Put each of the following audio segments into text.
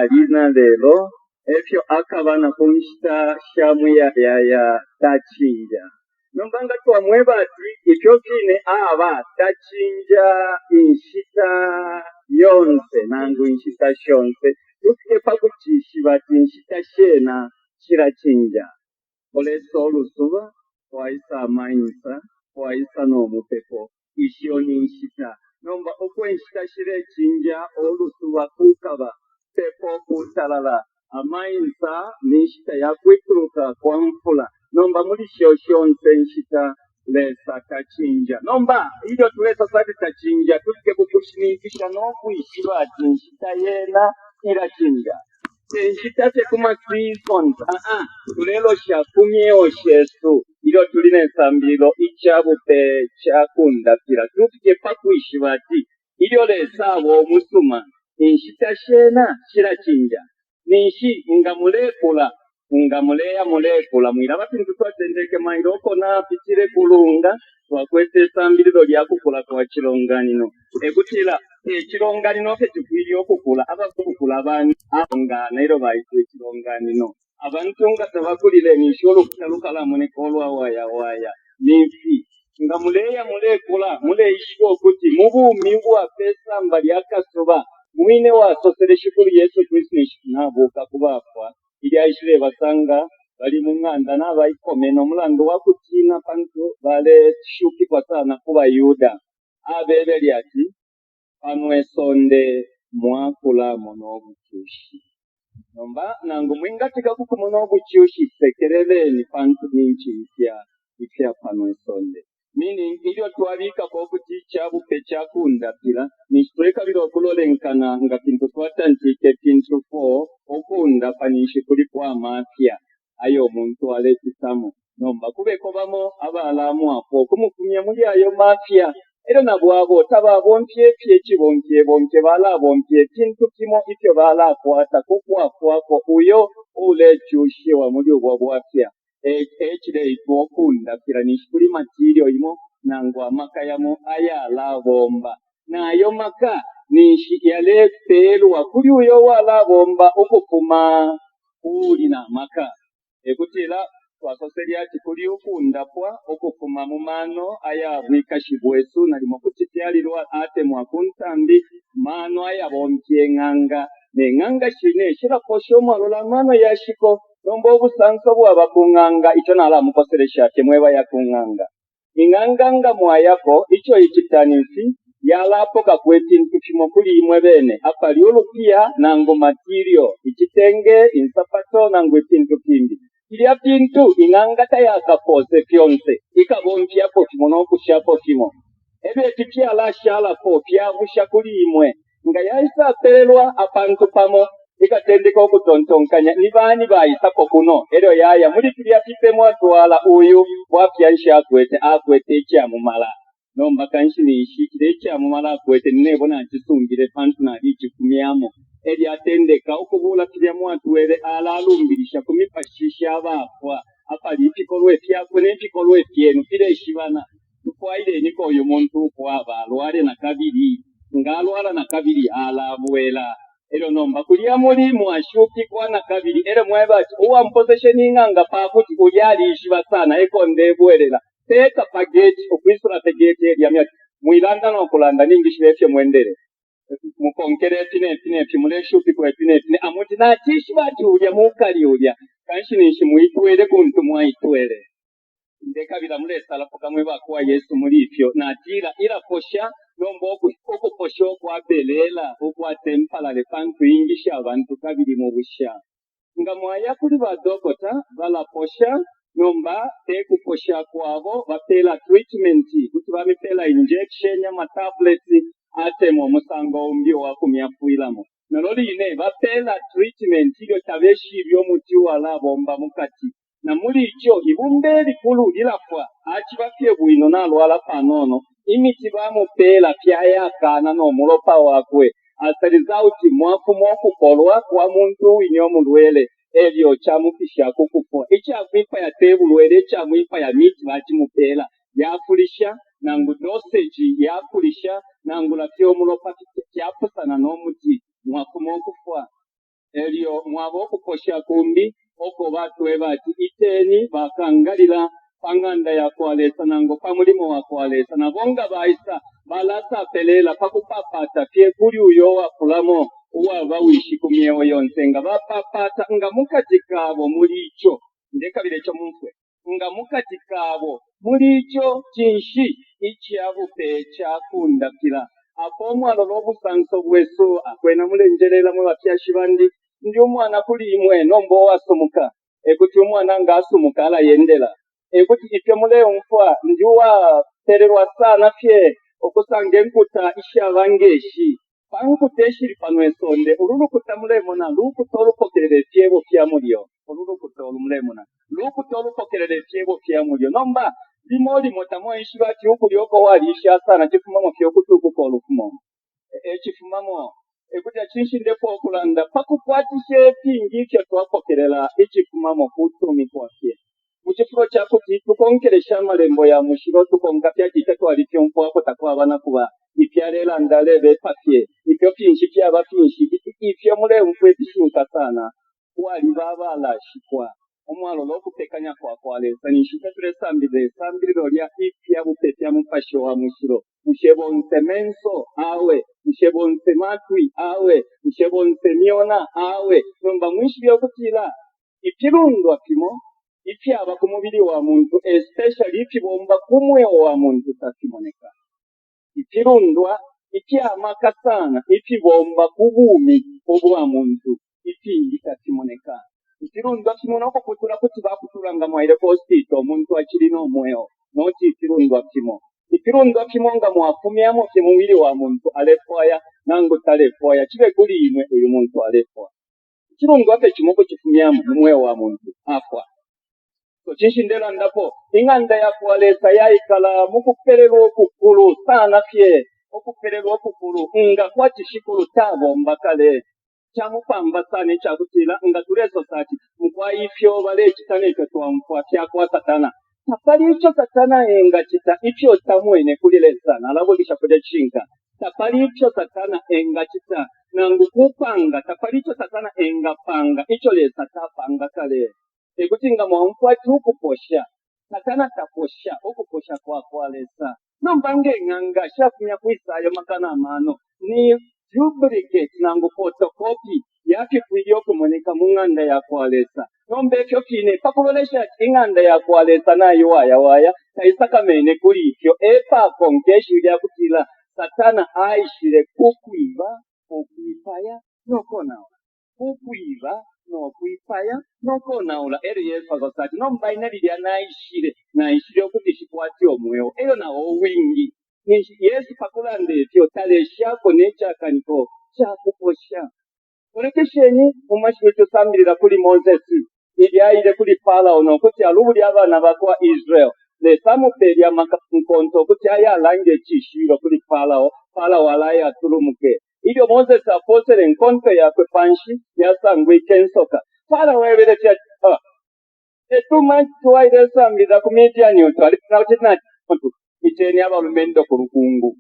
Ali na lelo, e fyo akaba na ku nshita sha muyayaya, tacinja. Nomba nga twamweba ati ifyo fine aba, tacinja inshita yonse nangu inshita shonse, tufike pa kucishiba ati inshita shena shilacinja. Kulesa ulusuba, kwaisa amainsa, kwaisa no mupepo. Isho ni nshita. Nomba uko inshita shilecinja, ulusuba kukaba, pepo kutalala, amainsa ni nshita ya kwituluka kwa mfula. Nomba muli sho shonse nshita Lesa tacinja. Nomba ilyo tulesosa ati tacinja, tufike ku kushininkisha no kwishiba ati inshita yena ilacinja. Te nshita fye ku ma seasons, aa, tulelosha ku myeo shesu ilyo tuli ne sambililo ica bupe ca kundapila. Tufike pa kwishiba ati ilyo Lesa aba umusuma, inshita shena shilacinja. Ninshi nga mulekula, nga muleya mulekula, mwilaba fintu twatendeke mailo uko napitile ku Lunga, twakwete isambililo lya kukula kwa cilonganino. E kutila, te cilonganino fye cifwile ukukula, abakukula bantu abalongana ilyo baitwa icilonganino. Abantu nga tabakulile, ninshi ulukuta lukalamoneka ulwa wayawaya. Ni fi, nga muleya mulekula, muleishiba ukuti mu bumi ubwa pe samba lya kasuba, mwine wasosele Shikulu Yesu Kristu ninshi nabuuka ku bafwa, ilyo aishilebasanga bali mu ng'anda nabaikomena umulandu wa kutiina pantu baleshukikwa sana ku baYuda, abebele ati, Pano isonde mwakulamona ubucushi. Nomba nangu mwingafika ku kumona ubucushi, sekeleleni pantu nincimfya ifya pano isonde. Meaning, ilyo twabikako ukuti ica bupe ca kundapila, ninshi tulekabila ukulolenkana nga fintu twatantike ifintu 4, ukundapa ninshi kuliko amafya ayo umuntu alepitamo. Nomba kubeko bamo abalamwafwa ukumufumya muli ayo mafya, e lyo nabo abo tababomfya fye icibomfyebomfye, balabomfya ifintu fimo ifyo balakwata ku kwafwako uyo uulecushiwa muli ubo bwafya. E, e cileitwa ukundapila, ninshi kuli material imo nangu amaka yamo ayalabomba. Na ayo maka ninshi yalepeelwa kuli uyo uwalabomba ukufuma ku uli na maka. E kutila twasosele ati kuli ukundapwa ukufuma mu mano aya bwikashi bwesu, nalimo ku cifyalilwa atemwa ku ntambi, mano ayabomfya ing'anga, ne ng'anga shine shilaposha umwalola amano ya shiko. Nomba ubusanso bwaba ku ng'anga, ico nalamukoselesha fye mwe baya ku ng'anga. Ing'anga nga mwayako, ico icita ni fi, yalapokako ifintu fimo kuli imwe bene, apali ulupiya nangu material, icitenge, insapato nangu ifintu fimbi. Filya fintu ing'anga tayakapoose fyonse, ikabomfyapo fimo no kushapo fimo. Elyo ifi fyalashalapo fyabusha kuli imwe. Nga yaisapelelwa apantu pamo, ikatendeka ukutontonkanya, Ni bani baisako kuno? Elyo yaya muli filya fipe mwatwala, uyu bwafya nshi akwete? Akwete ica mumala. Nomba kanshi ninshi cilya ica mumala akwete ni nebo nacisungile pantu nalicifumyamo. Elyo atendeka ukubuula filya mwatwele alalumbilisha ku mipashi sha bafwa apali ifikolwe fyakwe ne fikolwe fyenu fileshibana. Tufwaileniko uyu muntu uko aba alwale na kabili. Nga alwala na kabili alabwela. Elyo nomba kulya muli mwashupikwa na kabili. Elyo mweba ati, Uwamposeshe ni ng'anga pakuti ulya alishiba sana eko ndebwelela. Peka pa geti, ukwisula fye geti elyo yamya ati, Mwilanda no kulanda, ningishiba ifyo mwendele. Mukonkele ifi ne fi ne fi, muleshupikwa ifi ne fi ne. Amuti, Nacishiba ati ulya mukali ulya. Kanshi ninshi muitwele kuntu mwaitwele. Ndekabila mulesalapuka mwe bakwa Yesu muli ifyo. Natila ilaposha nomba ukuposha ukwabelela ukwa tempalale pantu ingisha abantu kabili mu busha. Nga mwaya kuli ba dokota balaposha nomba te kuposha kwabo bapela treatment kuti bamipela injection ama tablets atemwa umusango umbi uwa kumyafwilamo. Nalyo line bapela treatment ilyo tabeshibe umuti uwalabomba mukati. Na muli ico, ibumba ilikulu lilafwa, aciba fye bwino nalwala panono, imiti bamupeela fyayakana no mulopa wakwe. As a result, mwafuma ukukolwa kwa muntu uwine umulwele, elyo camufisha ku kufwa. Icamwipaya te bulwele, icamwipaya miti bacimupeela yafulisha, nangu dosage yafulisha, nangula fye umulopa fyapusana no muti, mwafuma ukufwa. Elyo mwaba ukuposha kumbi uko batweba ati iteni bakangalila pa ng'anda ya kwa Lesa nangu pa mulimo wa kwa Lesa. Nabo nga baisa balasapelela pa kupapata fye kuli uyo uwapulamo uwaba wishi ku myeo yonse. Nga bapapata nga mukati kabo muli ico, ndekabila ico mumfwe, nga mukati kabo muli ico cinshi ica bupe ca kundapila. Apo umwalola ubusanso bwesu, akwena mulenjelela mwe bafyashi bandi, ndi umwana kuli imwe nomba uwasumuka. E kuti umwana nga asumuka alayendela. E kuti ifyo muleumfwa ndi uwapelelwa sana fye ukusanga inkuta ishaba ngeshi. Pa nkuta ishili pano isonde, ulu lukuta mulemona lukuta ulupokelela ifyebo fya mulyo. Ulu lukuta ulu mulemona lukuta ulupokelela ifyebo fya mulyo. Nomba limo limo tamwaishiba ati ukulya uko walisha sana cifumamo fye ukutukuka ulufumo. E cifumamo. E kuti cinshi ndefwaya ukulanda pa kukwatisha ifingi ifyo twapokelela icifumamo kutumikwa fye. Mu cifulo ca kuti tukonkeleshe amalembo ya mushilo, tukonka fye ati ifyo twalifyumfwapo takwaba na kuba ifyalelanda alebepa fye. Ifyo finshi fyaba finshi ifyo muleumfwa ifishinka sana. Kwaliba abalashikwa umwalola ukupekanya kwa kwa Lesa. Ninshi ifyo tulesambilila isambililo lya ifya bupe fya Mupashi wa Mushilo. Bushe bonse menso? Awe. Bushe bonse matwi? Awe. Bushe bonse myona? Awe. Nomba mwishibe ukutila ifilundwa fimo ifyaba ku mubili wa muntu, especially ifibomba ku mweo wa muntu, tafimoneka. Ifilundwa ifya maka sana ifibomba ku bumi ubwa muntu ifingi tafimoneka. Ifilundwa fimo no kuputula kuti baputula nga mwaile ku hospital umuntu acili no mweo, noti ifilundwa fimo. Ifilundwa fimo nga mwafumyamo fye mubili wa muntu alefwaya nangu talefwaya, cibe kuli imwe uyu muntu alefwaya. Icilundwa fye cimo kucifumyamo mu mweo wa muntu afwa. So cinshi ndelandapo, ing'anda ya kwa Lesa yaikala mu kupelelwa ukukulu sana fye, ukupelelwa ukukulu nga kwati shikulu tabomba kale. Camupamba sana ica kutila nga tulesosa ati mukwai ifyo balecita nefyo twamfwa fya kwa Satana. Tapali ico Satana engacita ifyo tamwene kuli Lesa. Nalabwekesha kulya cishinka. Tapali ifyo Satana engacita nangu kupanga, tapali ico Satana engapanga ico Lesa tapanga kale. E kuti nga mwaumfwa ati ukuposha, Satana taposha, ukuposha kwa kwa Lesa. Nomba nge ng'anga shafumya kwisayo maka na mano ni duplicate nangu photocopy yafifwile ukumoneka mu ng'anda ya kwa Lesa. Nomba ifyo fine pakulolesha ati ing'anda ya kwa Lesa naiwayawaya taisakamene kuli ifyo, epakonka ishiwi lya kutila Satana aishile kukwiba, ukwipaya no konaula. Kukwiba no kwipaya no konaula. Elyo Yesu asosa ati nomba ine lilya naishile, naishile ukuti shikwate umweo elyo nao uwingi. Ninshi Yesu pakulanda ifyo taleshako ne cakaniko ca kuposha. Olekesheni mu mashiwi tusambilila kuli Moses ilyo aile kuli Farao no kuti alubule abana ba kwa Israel. Lesa amupele amaka nkonto ukuti aye alange icishibilo kuli Farao, Farao alaye atulumuke. Ilyo Moses aposele nkonto yakwe panshi yasangwike insoka. Farao aebele fye ati, ah, etuma twailesambilila ku Midiani utu iteni abalumendo ku lukungu.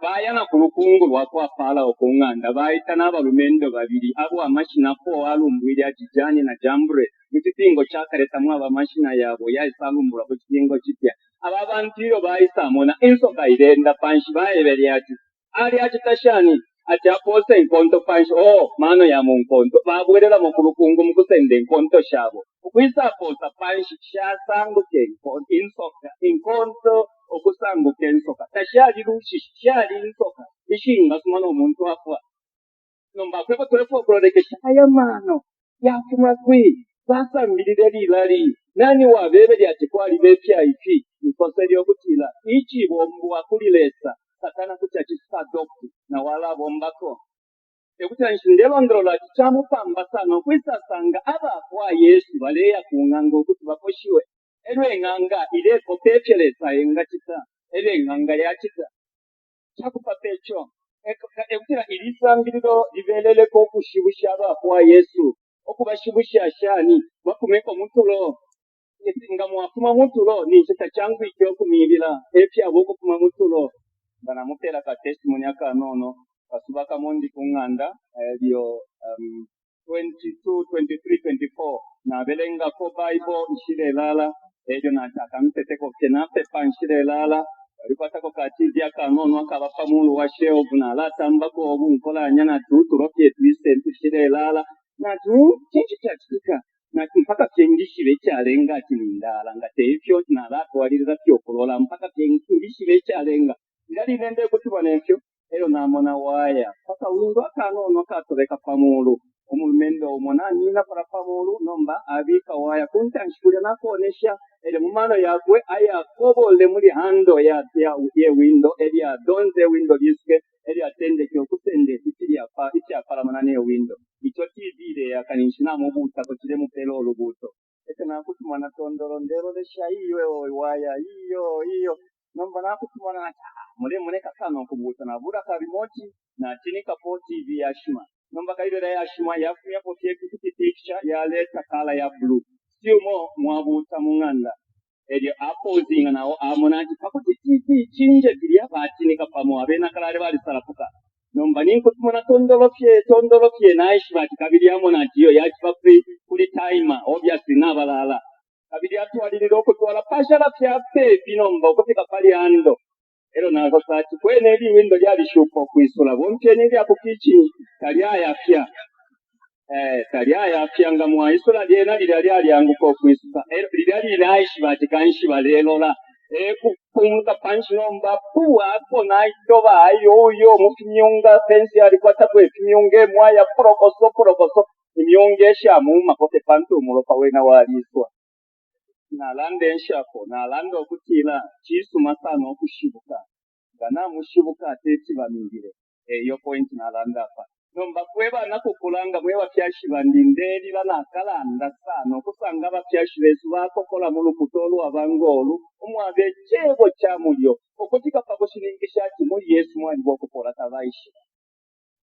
Baya na ku lukungu lwa kwa Farao ku ng'anda, baita n'abalumendo babili abo amashina po alumbwile ati Jani na Jambre. Mu cipingo ca kale tamwaba amashina yabo, yaisalumbulwa ku cipingo cipya. Aba bantu ilyo baisamona insoka ilenda panshi, baebele ati ali acita shani? Ati apose inkonto panshi. Oh, mano ya mu nkonto. Babwelelamo ku lukungu mu kusenda inkonto shabo, ukwisaposa panshi shasanguke insoka. Inkonto ukusanguka insoka tashali lushishi, shali insoka ishingasuma no muntu afwa. Nomba kwebo tulefwaya ukulolekesha aya mano yafuma kwi? Basambilile lilali? Nani wabebele ati kwaliba ifya ifi? Nsosele ukutila icibombwa kuli Lesa Satana kuti acita adopt na walabombako. Ekutila nshi ndelondolola ati camupamba sana ukwisasanga aba kwa Yesu baleya ku ng'anga ukuti baposhiwe. Elyo ing'anga ilekopa ifyo Lesa engacita, elyo ing'anga yacita. Cakupapa ico. Ekutila ili sambililo libeleleko ukushibusha aba kwa Yesu. Ukubashibusha shani? Bafumeko mutulo. Nga mwafuma mutulo ninshi tacangwike ukumilila. Efyaba ukufuma mutulo. Nga namupela ka testimony akanono, kasuba kamo ndi ku ng'anda, elyo 22, 23, 24. Nabelengako Bible nshilelala, elyo nati akampepeko fye napepa nshilelala. Balikwatako ka TV akanono akaba pa mulu wa shelf, nalatambako ubunkolanya nati utulo fye twise nshilelala. Nati cinshi cacitika? Nati mpaka fye ngishibe icalenga ati nindala, nga te ifyo nalatwalilila fye ukulola mpaka fye ngishibe icalenga. Lilya line ndekutubwa nefyo, elyo namona waya paka windo akanono akatobeka pa mulu. Umulumendo umo nanina pala pa mulu, nomba abika waya ku ntanshi kulya nakonesha, elyo mu mano yakwe ayakobole muli hando ya ya ye windo, elyo adonze windo lisuke, elyo atendeke ukusenda ifi ifyapalamana ne windo. Ico TV ileyaka ninshi namubutako cilemupela ulubuuto. Efyo nakutumona tondolo ndelolesha iyo waya iyo iyo nomba nakutumona nati ah, mulemoneka sana ukubuuta, nabula ka remote natinikapo TV yashima. Nomba kaibela yashima yafumyapo fye picture yaleta kala ya blue, still mo mwabuuta mu ng'anda. Elyo apozinga nao amona ati pakuti TV ichinje filya batinika pamo abena kalale balisalapuka. Nomba ninkutumona tondolo fye tondolo fye naishiba ati kabili amona ati iyo yachiba kuli timer, obviously nabalala. Kabili atwalilila ukutwala pashala fya pepi nomba ukufika pali ando. Elyo nasosa ati kwene ili windo lyalishuka ukwisula, bomfyeni ilya ku kitchen talyayafya. Talyayafya nga mwaisula lyena lilya lyalyanguka ukwisuka. Elyo lilya line aishiba ati kanshi balelola. Kupunga panshi nomba pu apo naitoba ayo uyo mufimyunga fensi alikwatako ifimyunga emwaya porokoso porokoso imyunga eshamumako fye pantu umulopa wena waliswa. Nalanda enshako, nalanda ukutila cisuma sana ukushibuka. Nga namushibuka teti bamingile. Iyo point nalanda apa. Nomba fwe bana kukulanga mwe bafyashi bandi ndelila nakalanda sana ukusanga abafyashi besu bakokola mu lukuta olwaba ngolu umwabe cebo ca mulyo ukufika pa kushininkisha ati muli Yesu mwaliba ukupola tabaishiba.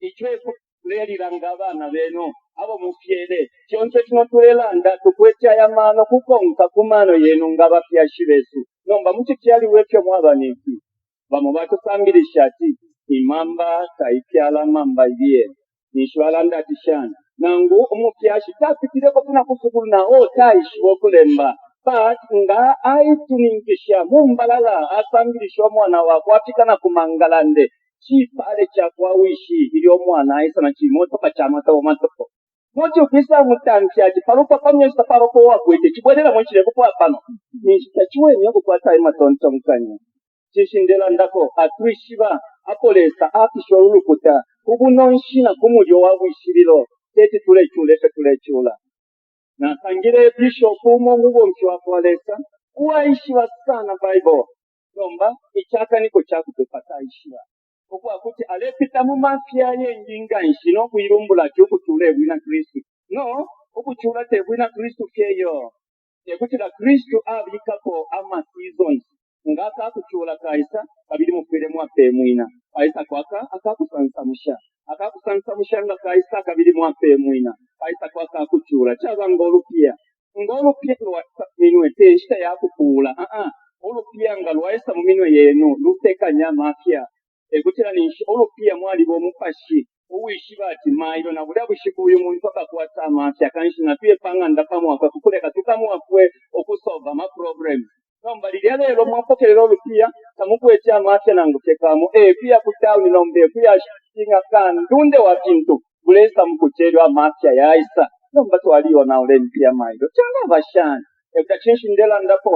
Ico ekulelilanga abana benu abo mufyele fyonse fino tulelanda tukwete aya mano kukonka ku mano yenu nga abafyashi besu. Nomba mucifyaliwe ifyo mwaba nefi bamo batusambilisha ati imamba taipyala mamba ibiye. Ninshi balanda ati shani nangu umufyashi tapitileko fina kusukulu na o taishiba okulemba, but nga aituninkisha mumbalala asambilisha umwana wakwe afika na kumangalande chipale cha kwa wishi ilyo umwana aisa na chimotoka cha matobo matobo moti ukwisa mutamfya ati palupa pamyezi tapalopo wakwete chibwerera mwechile kupwa pano ninshi tachiwenye okukwata imatontonkanya. Cinshi ndelandako atwishiba apo Lesa apisha ulukuta kubunonshi na kumulyo wa bwishibilo teti tulecula efyo tulecula. Nasangile bishop umo mubomfi wa kwa Lesa uwaishiba sana Bible, nomba ichakaniko chakupepa taishiba ukwakuti alepita mu mafya yengi nganshi nokuilumbula ati ukucula ebwina Kristu. No ukucula te bwina Kristu fyeyo, tekutila Kristu abikako ama seasons nga akakucula kaisa kabili mufwile mwapemwina kaisa kwaka akakusansamusha akakusansamusha nga kaisa kabili mwapemwina kaisa kwaka akucula chaba ngolupiya ngolupiya lwaisa minwe te nshita yakukuula ulupiya nga lwaisa mu minwe yenu lutekanya mafya ekutila ninshi ulupiya mwaliba omupashi uwishiba ati mailo na bulya bushiku uyu muntu akakwata amafya kanshi natuye pang'anda pamwakwe kukuleka tukamwafwe okusolva ama problems. Nomba lilya lelo mwapokelela olupiya tamukwete amafya nangu fye kamo ekuya ku town nomba ekuya shinga kandunde wa fintu bulesa mukuchelwa amafya yaisa nomba twalionaula empiya mailo kyalaba shani ekuta cinshi ndelandapo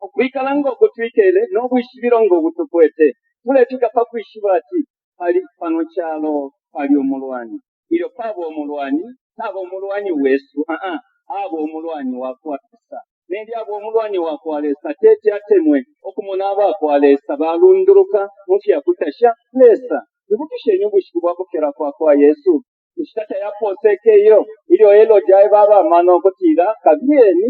okwikala ng'okutwikele n'obwishibilo ng'obutukwete tulefika pa kwishiba ati pali pano kyalo pali omulwani ilyo paba omulwani taba omulwani wesu aba omulwani wakwa Lesa nelyo aba omulwani wakwa Lesa tete atemwe okumona abakwa Lesa balunduluka mu fyakutasha Lesa. Ibukisheni ubushiku bwa kufyalwa kwa kwa Yesu inshita tayaposekeyo ilyo Herode aeba abamano okutila kabiyeni